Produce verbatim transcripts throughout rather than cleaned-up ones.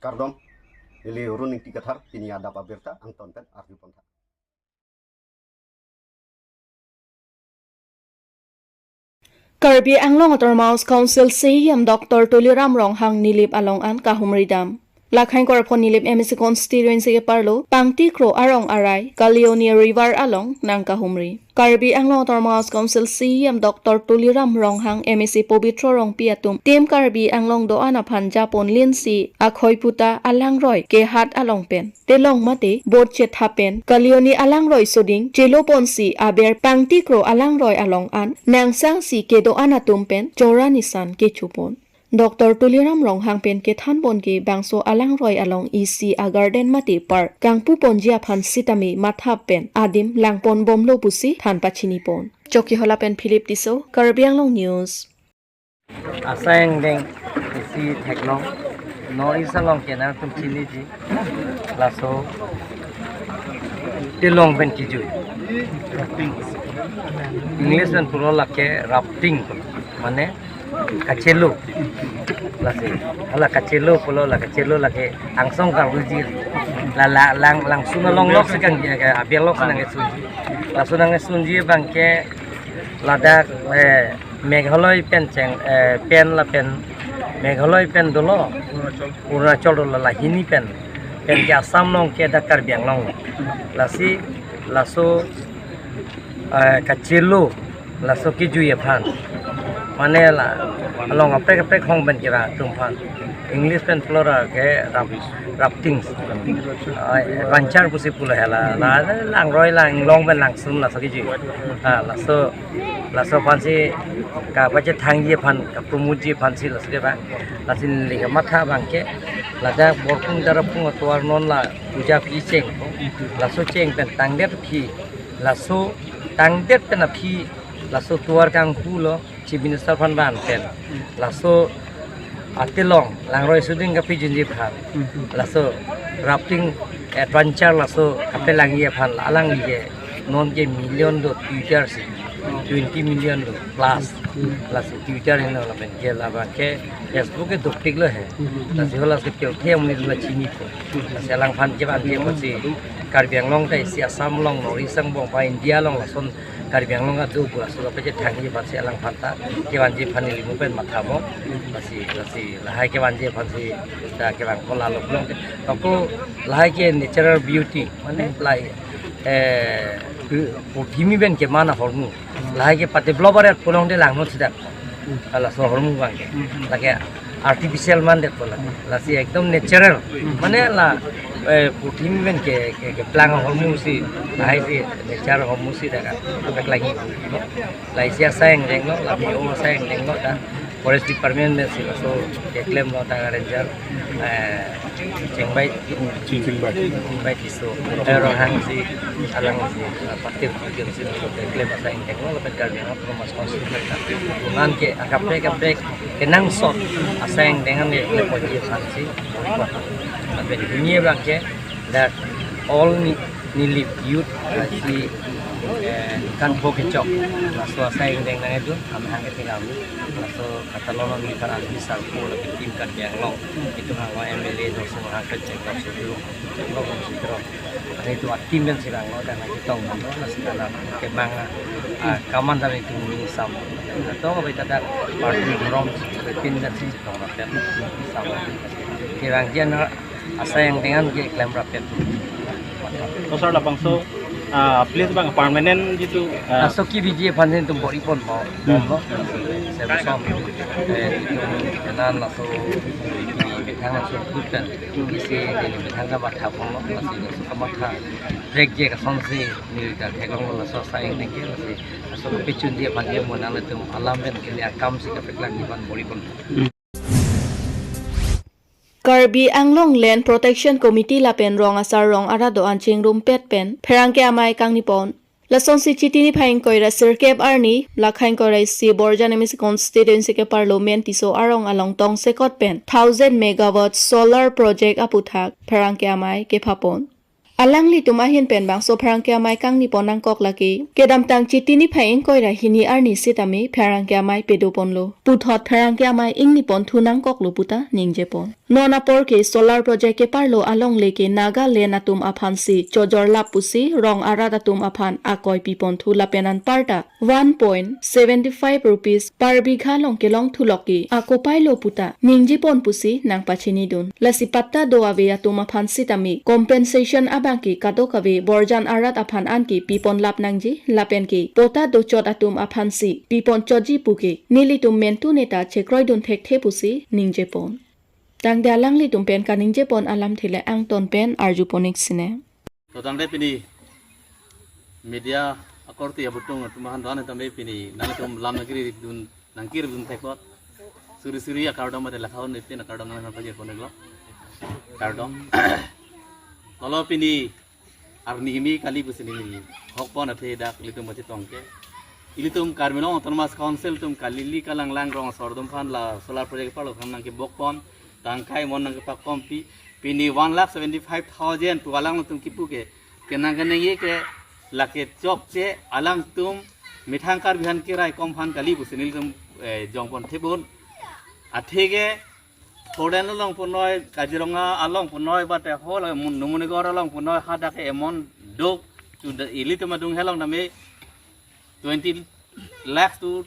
Kardom, ili Arun Ingti Kathar, pini adap abirta angton pen arju pon tha. Karbi Anglong Autonomous Council C E M Doctor Tuliram Ronghang Nilip along an kahumri dam. Lakhain Korapho Nilip M A C constituency keparlo Pangtikro arong arai Kalioni River along nang kahumri. Karbi Anglong Autonomous Council C E M Doctor Tuliram Ronghang, M A C Pobitro Rongpi atum Team Karbi Anglong do-an aphan japon linsi akhoi puta alangroi kehat along pen telong mate boat chetha pen Kalioni alangroi soding cheloponsi aber Pangtikro alangroi along an nangsangsi kedo-an atum pen chora nisan kechopon. Doctor Tuliram Ronghang pen kethanpon ke bangso alangroi along isi a garden mate park kangpuponji aphan sitame mathap pen adim langpon bomlo pusi than pachinipon. Chokihola pen Philip Tisso, Karbi Anglong News. Asai angdeng isi theklong, North East along ke nangtum chiniji, laso telong pen kejui. English pen pulo lake rafting, mane kachelo. Lasi, hala kachelo pulo, la kachelo lake angsong karluji. La, la, lang, langsun along lok si kang, ya, ya, abiang lok si nangkesunji. Laso nangkesunji abang ke ladak, eh, Meghalaya pen cheng, eh, pen lapen Meghalaya pen dolo, Arunachal dolo, la hini pen, pen ke Assam along ke dak Karbi Anglong. Lasi, laso, eh, kachelo, laso kejui aphan. Mane la, along kaprek kaprek hong pen kira atum aphan. English pen pulo ra ke raf-, rafting. Ah, adventure pusi pulo hala. La, langroi langlong pen langsun laso kejui. Ah, laso, laso aphansi kapachethangji aphan, kapromoteji aphansi laso ke ba. Lasi neli kamatha abang ke, ladak Borpung Darapung atovar non la puja aphi cheng. Laso cheng pen tangdet aphi, laso tangdet pen aphi, laso tovar kangpulo, Chief Minister aphan van pen. Laso atelong, langroi soding kapejunji aphan. Laso rafting adventure laso kapelangji aphan, la alangli ke non ke million do Twitter si, twenty million do plus. Laso Twitter henlo lapen ke labang ke Facebook ke dopiklo he. Lasi hala si keothe amonit la chinipo. Lasi alangphan kevanji aphansi Karbi Anglong ta isi Assam along, North East angbong pa India along lason Karbi Anglong adu pu laso kapachethangji aphansi alangphan ta kevanji aphan neli mo pen mathamo. Lasi, lasi lahai kevanji aphansi ta kevang ko lalo pulo. Ako lahai ke natural beauty, mane lahai, eh, purthimi pen keman ahormu. Lahai ke pate blower at pulo de langno sidak. Hala so ahormu abang ke. Lake artificial mandetpo lake. Lasi ekdom natural. Mane la, eh, purthimi pen ke, ke, keplang ahormu si, lahai si nature ahormu si dak. Dak lagi. La isi asai angdenglo, la bio asai angdenglo ta. Forest Department pensi laso keklemlo ta ranger, eh, Chingbai, Chingbai. Chingbai Tisso, eh, Ronghang si, alang si, eh, party party si laso keklem asai angdenglo, lapen Karbi Anglong Autonomous Council pen ta. Kunan ke akaprek akaprek kenangsot asai angdeng an keklem ponji aphansi. Lapen hini abang ke that all Ni-, Nilip youth, eh, si, eh, Kanpho kechok. Laso asai angdeng nangdun, amahang ke tingam. Laso katalon ni kar albi sarpo lapen Team Karbi Anglong. Itum hangwa M L A Dorsing Ronghang kechek, Dorsing Ronghang kechek, Ronghang kechek. Ani itum a-team pensi vanglo, dan lagi tong nanglo, lasi dalam kemang, ah, kaman dan itum ni sam. Tong abai tadak party from fifteen dan si tong rakyat sam. Kevangji an asai angdeng an keklem rapet. Sir, labangso, ah, place abang permanent jitu, ah, laso kebiji aphan itum bor-iponpo. Hmm. Sebusom, eh, itum kenan laso kebiji methang laso kut pen. Isi neli methang kamathaponlo, lasi laso kamatha. Trek je kasonsi neli ta theklonglo laso asai angdeng ke, lasi laso kepechunji aphan ke mo nanglitum alam pen kali akam si kapeklangji aphan bor-iponpo. Karbi Anglong Land Protection Committee lapen rong asar rong arat do-an chingrumpet pen pherangke amei kangnipon. Lasonsi Chiti niphai ingkoi ra sirkep arni, lakhain ingkoi ra isi Borjan M A C constituency keparlo Menti Tisso arong along tongsekot pen thousand megawatt solar project aputhak pherangke amei kephapon. Alanglitum ahin pen bangso pherangke amei kangni pon nangkok lake kedamtang Chiti niphai ingkoi ra hini arni sitame pherangke amei pedo ponlo. Puthot pherangke amei ingni pon thu nangkoklo puta ningje pon. Non apor ke solar project keparlo alongle ke Nagaland atum aphan si chojor lap pusi rong arat atum aphan akoi pi pon thu lapen anparta one point seventy five rupees per bigha along kelong thu lok ke akopai lo puta ningje pon pusi nangpachini dun. Lasi patta do ave atum aphan sitame compensation abang ke kadokave borjan arat aphan an ke pi pon lap nangji lapen ke patta do chot atum aphan si pi pon chotji pu ke nelitum mentu neta chekroi dun thekthe pusi ningje pon. Tangte alanglitum pen kaningje pon alamthe le angton pen arju pon ik sine. To tangte pini media akorte abutung atum ahan do-an tame pini nangtum lam nangkiri dun nangkiri dun thekot. Suri suri akardom mate lakhaun ipin akardom nang pajir pon iklo. Kardom. Lalo pini arni kimi kali pusi neli hok pon athe dak ilitum bachetong ke. Ilitum Karbi Anglong Autonomous Council atum kali ili kalang lang rong asor atum aphan la solar project parlo kang nangkebok pon, tangkai mon nangkepak pon pi, pini one lakh seventy five thousand pu alangtum kipu ke, kenang keningje ke lake chokche alangtum methang Karbi aphan kerai kom aphan kali pusi nelitum, eh, jong pon thebon. Atheke Hoden along punoi, Kaziranga along punoi, bate hol Mun-, Numaninagar along punoi, hadak ke amount dok, to the ilitum adung helong tame twenty lakhs to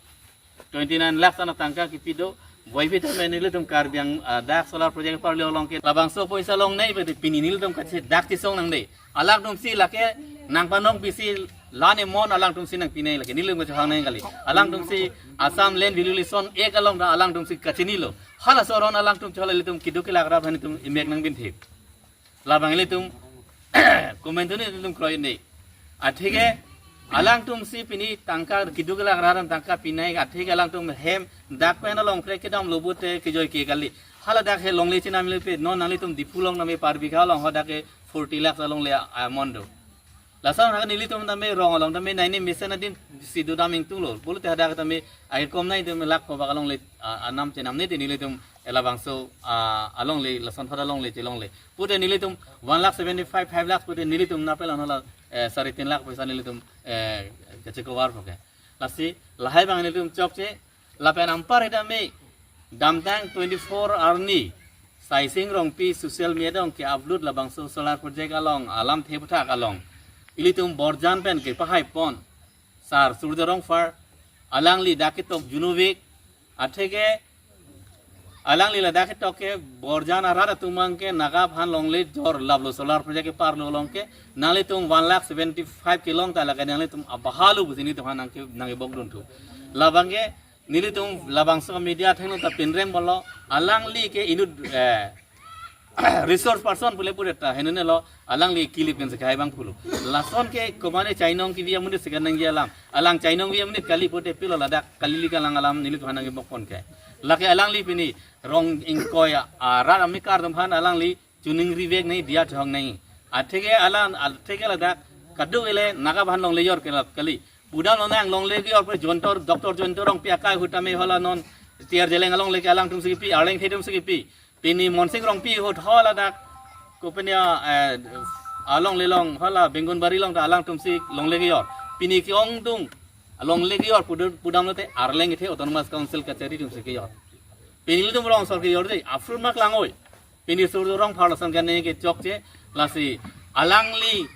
twenty nine lakhs ana tangka kipi do. Boipi tame nelitum Karbi Ang-, ah, dak solar project parlo along ke labangso poisa longnei, bete pini nelitum kache dak chisong nangde. Alangtum si lake nangpanong pisi lan amount alangtum si nangpinei lake nelitum kachehang nang kali. Alangtum si Assam Land Valuation Act along ta alangtum si kachinilo. Halaso aron alangtum chola ilitum keduk kelak rat aphan itum imek nangbin thip. Labang ilitum komantu ni ilitum kroi ne. Atheke alangtum si pini tangka keduk kelak rat aphan tangka pinei, atheke alangtum hem dak pen along kre kedam lo pute kejoi ke kali. Hala dak he longle chinam le pe non nanglitum Diphu along tame per bigha along hadak ke forty lakhs alongle amount do. Lason ha nelitum tame rong along tame nai ni mesen adin si dodam ingtung lo. Pulote hadak tame ai kom nai tame lakh kobak alongle, ah, anam chenam ne te nelitum labangso, ah, alongle lason phada longle chelongle. Pute nelitum one lakh seventy five, five lakhs pute nelitum napel anala, eh, sari tin lakh poisa nelitum, eh, kache cover poke. Lasi lahai abang nelitum chokche, lapen anpar tame damtang twenty four arni Saising Rongpi social media along ke-upload labangso solar project along alamthe puthak along ilitum Borjan pen kepahai pon Sar Surjya Rongphar, alangli dak ketok junuvik, atheke alangli ladak ketok ke Borjan arat atum abang ke Naga aphan longle jor laplo solar project keparlo along ke nanglitum one lakh seventy five kelong ta lake nanglitum abahalu pusi nelitum aphan nangke nangkebok dun thu. Labang ke nelitum labangso media athengno ta pinrem bolo, alangli ke inut, eh, resource person pule pule ta henene lo, alangli kilip pen sekai bang pulo. Lason ke komane chainong kivi amonit sekan nangji alam. Alang chainong vi amonit kali pute pilo ladak kali ili kalang alam nelitum aphan nangkebok pon ke. Lake alangli pini rong ingkoi arat amekar atum aphan alangli chuning rivek nai dia chong nai. Atheke alang, atheke ladak kaduk ele Naga aphan longle jor kelap kali. Pudam lo nang longle jor pe Jayanta, Doctor Jayanta Rongpi akai ahut tame hala non T R Zeliang alongle ke alangtum si kipi, Arleng atum si kipi. Pini Monsing Rongpi ahut hala dak kopenya, eh, alongle along hala Bengunbari along ta alangtum si longle jor. Pini ke-ongdung longle jor pudam, pudam lote Arleng athe Autonomous Council kachari atum si kejor. Pini ilitum rong asor kejor dei, aphrang mak lang oi. Pini Surjya Rongphar lason kane kechokche, lasi alangli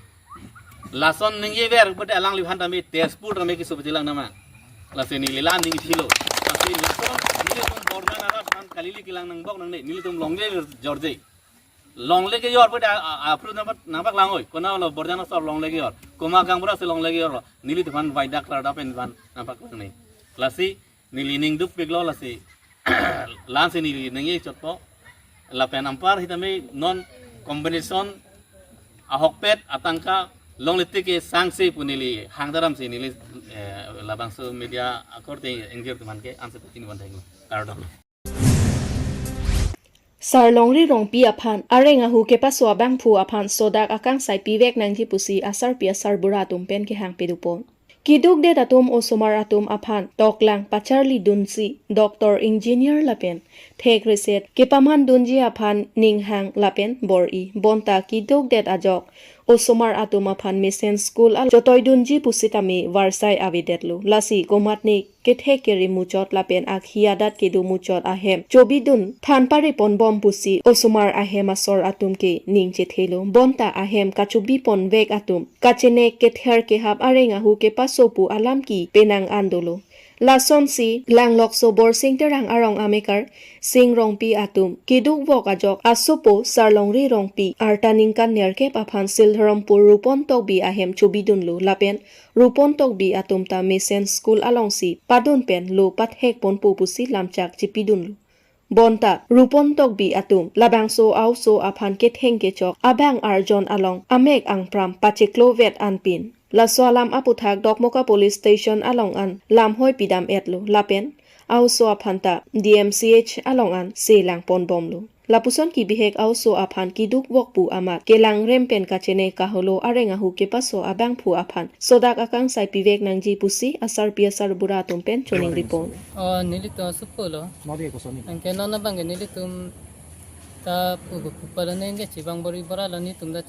lason ningjever pute alangliphan tame Tezpur tame keso pechelang nama. Lasi neli la ning thilo. Lasi lason nelitum Borjan arat aphan kali ili kelang nangbok nangne, nelitum longle jorje. Longle kejor pute a, a, aphrang nampak, nampak lang oi. Konat lo Borjan asor longle kejor. Komat gaonbura si longle kejor lo. Nelitum aphan vaidak klar dapen aphan nampak lang ne. Lasi neli ning dukpiklo lasi. Lansi neli ningje chotpo. Lapen anpar tame non compensation ahokpet atangka longle tik ke sangse pu neli hang daram si neli, eh, labangso media akorte ingjir atum aphan ke ansi pachini pon thek. Kardom. Sar Longri Rongpi aphan areng ahu kepaso abangphu aphan sodak akangsai pivek nangji pusi asarpi asarbura atum pen kehang pedupon. Keduk det atum osomar atum aphan toklang pacharli dunsi doctor, engineer lapen thek reset kepaman dunji aphan ninghang lapen bor-i. Bonta keduk det ajok osomar atum aphan mesen school along chotoidunji pusitame varsai avedetlo. Lasi komatne kethek keri muchot lapen akhi adat kedo muchot ahem chobidun than pareponbom pusi osomar ahem asor atum ke ning chethelo. Bonta ahem kachobiponvek atum kachenek kether kehap areng ahu kepaso pu alam ke penang an dolo. Lasonsi Langlokso Borsing Terang arong amekar Sing Rongpi atum kedukvok ajok asopo Sarlongri Rongpi arta ningkan nerkep aphan Sildharampuar Rupon Tokbi ahem chobidunlo lapen Rupon Tokbi atum ta mesen school alongsi padun pen lo pathekponpo pusi lamchak chipidunlo. Bonta Rupon Tokbi atum labangso a-oso aphan ketheng kechok abang arjon along amek angpram pacheklovet anpin. Laso alam aputhak Dokmoka Police Station along an lamhoi pidam-etlo lapen a-oso aphan ta D M C H along an selangponbomlo. Lapuson kibihek a-oso aphan kedukvok pu amat kelangrem pen kachene kaholo areng ahu kepaso abangphu aphan sodak akangsai pivek nangji pusi asarpi asarbura atum pen choningri pon. Oh, nelitum asopo lo. Nodi koson ni? Anke non abang ke nelitum ta pugu pupa lo neng ke chibang bor-i bor-a lo, netum ta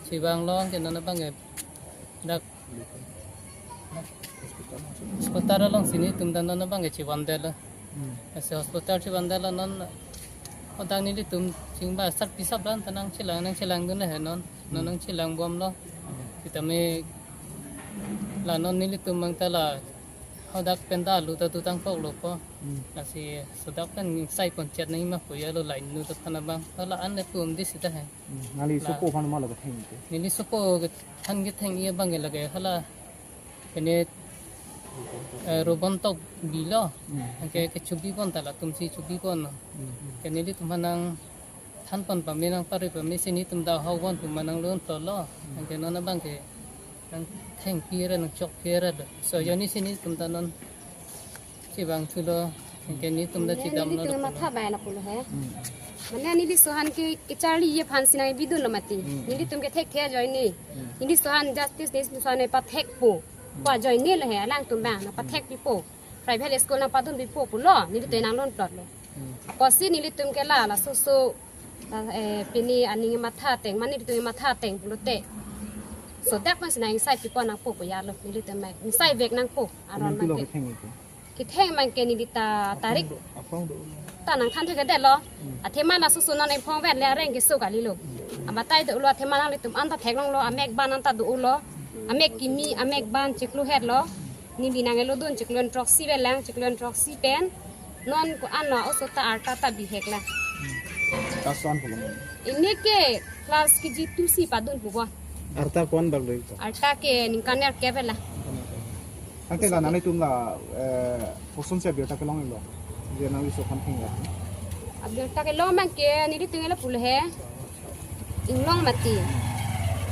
chibang lo, anke non abang ke dak hospital alongsi netum ta non abang ke chivandetlo. Hmm. Lasi hospital chivandetlo non, hadak nelitum chingba sarpi asap ran ta nangchelang nangchelangdun he non. Non Hmm. nangchelangbomlo. Hmm. Sitame la non nelitum abang ta la hadak pen ta alu ta dutang koklo ko. Hmm. Lasi sodak pen saikonchet nangji ma puya lo, la inut aphan abang. La an le pum di sita he. Hmm. Nangli La- sopo aphan ma lo ketheng ke? Neli sopo ke than ketheng-i abang ke lake hala. Kene, eh, Rupon Tokbi lo. Hmm. Anke kechobipon ta latumsi chobipon lo. Hmm. Ke nelitum aphan nangthanpon pame nangpare pamesi netum ta ahokpon pu ma nanglun tolo. Hmm. Anke non abang ke nangthengpire nangchokpire lo. So, Hmm. jonni si netum ta non chivangthulo, anke netum ta Mane chidamlo nelitum lapulo. Matha bai lapulo he. Hmm. Mane neli laso aphan ke kecharli aphansi nangpidunlo mati. Hmm. Nelitum ke thekthe ajoine. Hmm. Neli laso aphan justice neli laso aphan pathekpo. Hmm. Pu ajoine lo he, alangtum abang nangpathekpipo. Private school nangpadunpipo pulo, nelitum Hmm. nanglun plotlo. Hmm. Apotsi nelitum ke la, laso so, la, eh, pini aning matha ateng, mane nelitum matha ateng pulote. Sodak aphansi nang-ingsai pipon nangpo puya lo, nelitum nang-ingsai vek nangpo, aron Nelitum lo abang ke. ketheng ke? Ketheng abang ke neli ta tarik Aphrang do, aphrang do. ta nangthan thekthedetlo. Hmm. Athema laso so non ephong vet le areng keso kalilo. Hmm. Abatai dolo athema nanglitum anta theklonglo, amek ban anta dolo. Amek kimi, amek ban chiklo hetlo. Neli nang-elodun chiklo throksi velang, chiklo throksi pen. Non ko-an lo oso ta arta ta bihek la. Hmm. Class one pulo. Ini ke class K G two si padun pubo. Arta ko-an bak lo ito? Arta ke ningkan nerkep la. Anke la nanglitum la, eh, kosonsi abirta kelong-iklo? Je nangli laso aphan thenglo. Abirta kelong abang ke nelitum lapulo he. Inglong mati.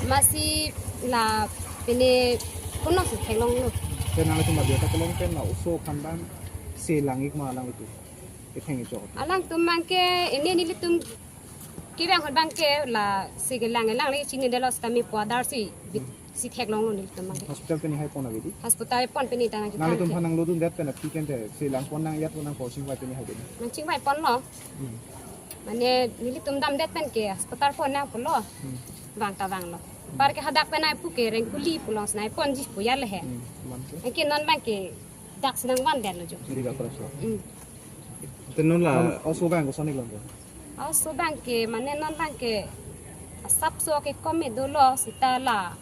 Amatsi la pine kono si theklonglo. Ke nanglitum abirta kelong pen la oso aphan abang selang-ik ma nanglitum? Ketheng kechok. Alangtum abang ke ini nelitum kevang ahut abang ke la si kelang-lang le chinidetlo sitame pu adar si bit si theklonglo nelitum abang ke. Hospital pini hai pon ave di? Hospital pon pini ta nang Nanglitum chithang aphan nanglodundet pen aphi kente selangpon nang yat pon nang ko chingvai pini hai di? Nangchingvaiponlo. Hmm. Mane nelitum damdet pen ke hospital pon nang pulo. Hmm. Vang ta vanglo. Par ke hadak pen nai pu ke rengkuli pulongsi nai ponji puya le he. Hmm. Mante? Anke non abang ke daksi nangvandetlo jo. Jadi gak terus lo. Hmm. Te non la Non oso abang koson-ik long ko? Oso abang ke, mane non abang ke asapso ke kome dolo sita la.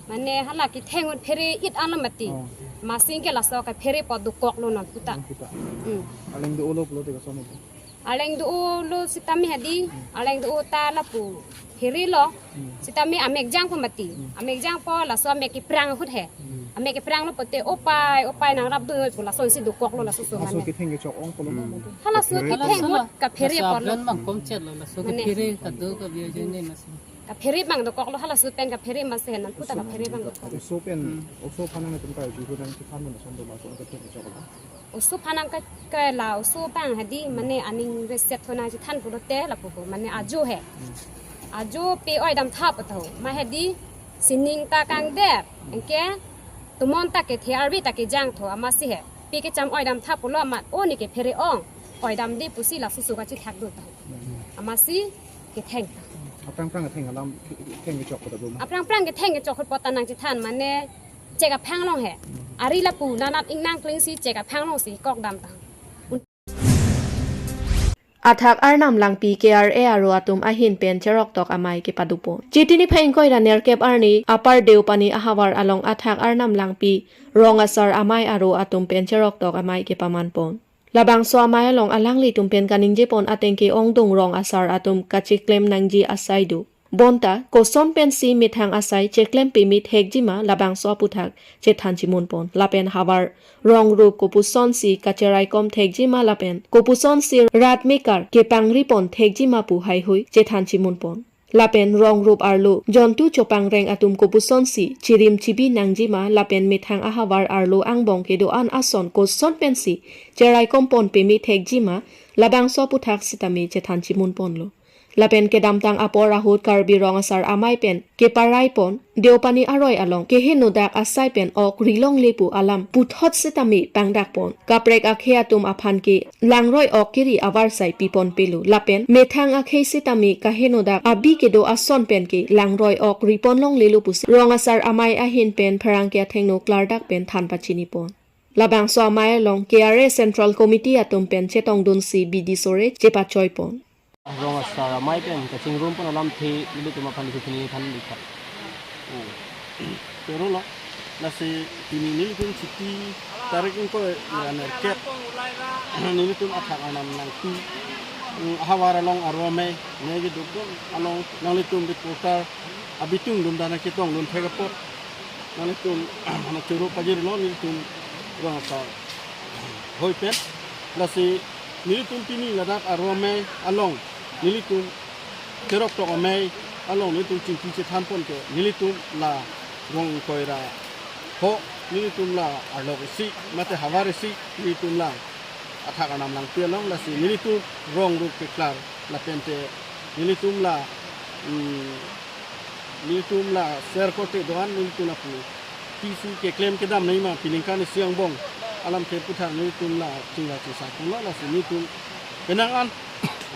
Mane hala ketheng ahut phere-it alo mati. Oh. Amatsi ke laso ke pherepo dokoklo non puta. Non puta. Hmm. Arleng do-olo pulote koson-ik lo? Arleng do-olo sitame hadi, Hmm. arleng do-o ta lapu pherelo. Hmm. Sitame amek jangpo mati. Hmm. Amek jangpo laso amek keprang ahut he. Hmm. Amek kepranglo pote opai, opai nangrapdun pu lasonsi dokoklo laso so Laso mane. ketheng kechok ong pulo Hmm. ma? Halaso Kaphere. ketheng ahut kaphere Laso apotlo. abang kom chet lo, laso Mane. kaphere kado ka biya jene mas. Kaphere abang dokoklo halaso pen kaphere amatsi he non puta kaphere abang dokok. Oso pen, Hmm. oso aphan nangtum kai ju nang chithan mo son do ma so ketheng kechok lo. Oso aphan nang ka, ka la oso abang hadi mane aning reset ho nangchethan pulote lapu ko mane ajo he. Hmm. Ajo pe oi damtha patho. Ma hadi sining ta kangdet. Anke tomon ta kethe arve ta kejangtho amatsi he. Pe kecham oi damtha pulo amat o ne kephere ong. Oi damde pusi laso so kachethak do ta. Hmm. Amatsi ketheng ta. Aphrang phrang ketheng alam, ketheng kechok pada buma. Aphrang phrang ketheng kechok apot ta nangchethan mane chek aphang along he. Ari lapu nanap ingnang klingsi chek aphang alongsi kok damtang. Athak Arnam Langpi K R A aro atum ahin pen cheroktok amei kepadopon. Chiti niphai ingkoi ra nerkep arni Upper Deopani ahavar along Athak Arnam Langpi rong asar amei aro atum pen cheroktok amei kepamanpon. Labangso amei along alanglitum pen kaningjepon atengke ongdung rong asar atum kacheklem nangji asai do. Bonta koson pensi methang asai cheklem peme thekjima labangso aputhak chethan chimunpon. Lapen havar rong rup kopusonsi kacheraikom thekjima lapen kopusonsi rat mekar kepangripon thekjima pu haihui chethan chimunpon. Lapen rong rup arlo jontu chopangreng atum kopusonsi chirim chibi nangjima lapen methang ahavar arlo angbong kedo-an ason koson pensi cheraikompon peme thekjima labangso aputhak sitame chethan chimunponlo. Lapen kedamtang apor ahut Karbi rong asar amei pen keparaipon Deopani aroi along kehenodak asai pen ok rilongle pu alam puthot sitame pangdakpon. Kaprek akhei atum aphan ke langroi ok kiri avarsai pipon pelo. Lapen methang akhei sitame kahenodak abi kedo ason pen ke langroi ok ripon longlelo pusi rong asar amei ahin pen pherangke athengno klardak pen than pachinipon. Labangso amei along K R A Central Committee atum pen chetongdunsi bidi sore chepachoipon. Rong asar amei pen kachingrumpon alamthe nelitum aphan dikhu pini than dikha. Oh. Pero lo, lasi pini nelitum Chiti tarik ingkoi ra nerkep nelitum Athak Arnam Langpi, mm, ahavar along aro amei, amei kedopon along nanglitum reporter abitung dum dana ketongdun thek apot nanglitum, ano choro pajirlo nelitum rong asar hoi pen. Lasi nelitum pini ladak aro amei along nelitum cheroktok amei along nelitum chingki chethanpon ke nelitum la rong ingkoi ra ho, nelitum la arlo isi mate havar isi, nelitum la Athak Arnam Langpi along, lasi nelitum rong rup keklar lapente nelitum la, mm, nelitum la ser korte do-an nelitum lapu pisi keklem kedam nangjima, piningkan isi angbong alamthe aputhak nelitum la chingvai chingsai ponlo. Lasi nelitum penang an,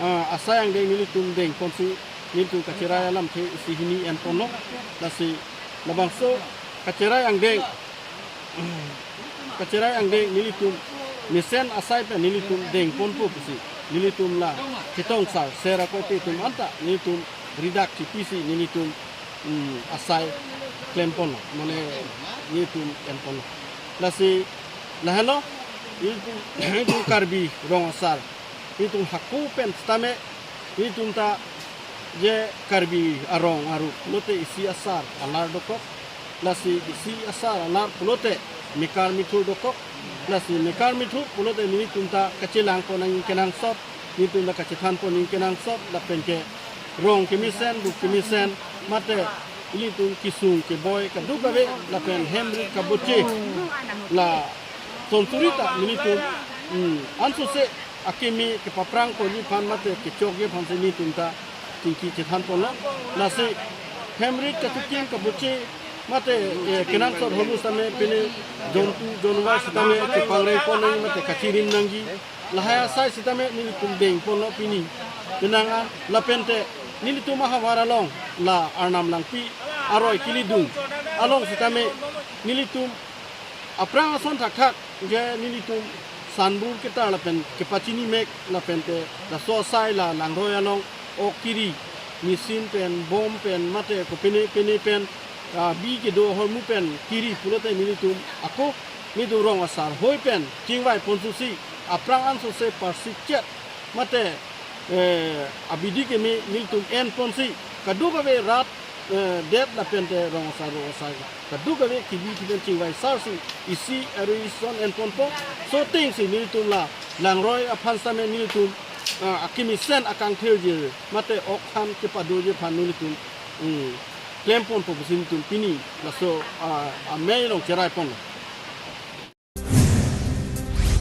ah, asai angdeng nelitum dengponsi nelitum kacherai alamthe isi hini enponlo. Lasi labangso kacherai angdeng, kacherai angdeng nelitum mesen asai pen nelitum dengponpo pusi nelitum la ketongsar sera korte atum anta nelitum ridak chipisi nelitum, mm, asai klemponlo, mane nelitum enponlo. Lasi lahelo, nelitum, nelitum Karbi rong asar, nelitum hako pen sitame, nelitum ta je Karbi arong aru pulote isi asar alar dokok, lasi isi asar alar pulote mekar mithur dokok, lasi mekar mithur pulote nelitum ta kachelangpon nangji kenangsot, nelitum ta kachethanpon nangji kenangsot, lapen ke rong kemesen, rup kemesen, mate nelitum kesung keboi kadokave, lapen hem rit kaboche la tonsuri ta nelitum, mm, ansose akimi kepaprangponji aphan mate kechokji aphansi nelitum ta chingki chethanponlo. Lasi hem rit kachikim kaboche mate, eh, kenangsot ahormu sitame pine jontu jonwar sitame chepangrengpon nangji mate kachirim nangji, lahai asai sitame nelitum dengponlo pini. Penang an lapente nelitum ahavar along la Arnam Langpi aroi kelidung along sitame nelitum aphrang ason thakthak je nelitum sanbur ketar lapen kepachini mek lapente laso asai la langroi along ok kiri, machine pen, bom pen, mate kopine pine pen, ah, bi kedo ahormu pen kiri pulote nelitum ako nelitum rong asar hoi pen chingvai ponsusi aphrang ansose parsikchet mate, eh, abidi keme nelitum enponsi kadokave rat, eh, det lapente rong asar rong asar kadokave kebi kipen chingvai sarsi isi arui ison enponpo. So thengsi nelitum la langroi aphan sitame nelitum, ah, akemesen akangthirji mate ok aphan kepadoji aphan nelitum, mm, klemponpo pusi nelitum pini laso, ah, amei along cheraiponlo.